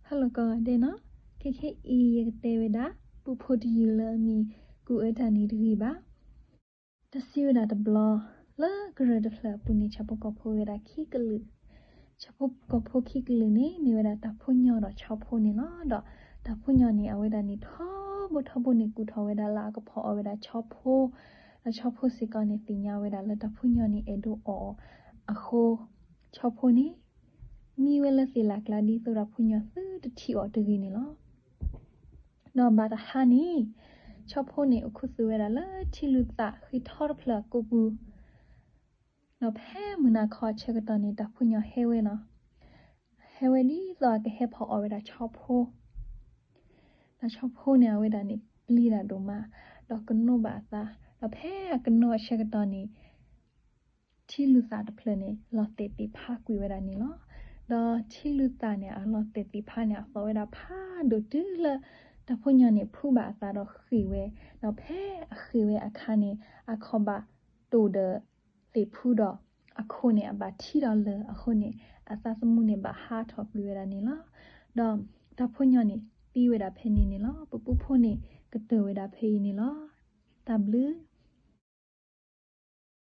ဟါလီၤကိးဂၤဒဲးနီၤ, ခဲခဲအံၤယကတဲဝဲဒၣ် ပုၢ်ဖိတယုၢ်လၢအမံၤ ကူၣ်အၢတၢ်န့ၣ်တဂ့ၤဘၣ်. တၢ်စံးဝဲဒၣ်တဘျီ, လၢကရၢၢ်တဖျၢၣ်အပူၤန့ၣ် ဆၣ်ဖိကီၢ်ဖိဝဲဒၣ်ခံကလုာ်, ဆၣ်ဖိကီၢ်ဖိခံကလုာ်န့ၣ် မ့ၢ်ဝဲဒၣ်တၢ်ဖိညီဒီးဆီဖိန့ၣ်လီၤ. ဒီးတၢ်ဖိညီန့ၣ် အဝဲဒၣ်န့ၣ် ထီဘိထီဘိန့ၣ် ကူၣ်ထီၣ်ဝဲဒၣ်လၢအကဖီၣ်အီၣ်ဝဲဒၣ်ဆီဖိ, ဒီးဆီဖိစ့ၢ်ကီးန့ၣ် သ့ၣ်ညါဝဲဒၣ်လၢတၢ်ဖိညီန့ၣ် အဲၣ်ဒိးအီၣ်အီၤအဃိ, ဆီဖိန့ၣ် မံဝဲလၢသ့ၣ်လၣ်ကျါ ဒ်သိးဒီးဖိညီသုတထံၣ်အီၤတဂ့ၤန့ၣ်လီၤ. ဒီးဘၣ်တဟါန့ၣ် ဆီဖိန့ၣ် အိၣ်ခူသူၣ်ဝဲဒၣ်လၢထံလုၢ်သၣ်ဃ့ထီတဖျၢၣ်အကိာ်ပူၤ, ဒီးဖဲမုၢ်နၤခီအဆၢကတီၢ်န့ၣ် တၢ်ဖိညီဟဲဝဲလီၤ. ဟဲဝဲဒ်သိးအကဟဲဖီၣ်အီၣ်ဝဲဒၣ်ဆီဖိ, ဒီးဆီဖိန့ၣ် အဝဲဒၣ်န့ၣ်ပျံၤတၢ်ဒိၣ်မး, ဒီးကနိးဘၣ်အသး, ဒီးဖဲအကနိးအဆၢကတီၢ်န့ၣ် ထံလုၢ်သၣ်တဖျၢၣ်န့ၣ် လီၤတဲာ်သ့ၣ်ဖးကွံာ်ဝဲဒၣ်န့ၣ်လီၤ. ဒီးထံလုၢ်သၣ်န့ၣ် အလီၤတဲာ်သ့ၣ်ဖးန့ၣ် အသီၣ်ဝဲဒၣ်ဖးဒိၣ်တုၤလၢ တၢ်ဖိညီန့ၣ် ဖှူဘၣ်အသးဒီးဃ့ၢ်ဝဲ, ဒီးဖဲအဃ့ၢ်ဝဲအခါန့ၣ် အခီၣ်ဘၣ်တိၢ်ဒီးသ့ၣ်ဖူဒီး အခိၣ်န့ၣ် အဘၣ်ထံဒီးလၢာ်အဃိန့ၣ် အသးသမူန့ၣ် ဘၣ်ဟးထီၣ်ကွံာ်ဝဲဒၣ်န့ၣ်လီၤ. ဒီးတၢ်ဖိညီန့ၣ် သံဝဲဒၣ်ဖဲန့ၣ်န့ၣ်လီၤ. ပပုၢ်ဖိန့ၣ် ကတၢၢ်ဝဲဒၣ်ဖဲအံၤန့ၣ်လီၤ. တၢ်ဘျုး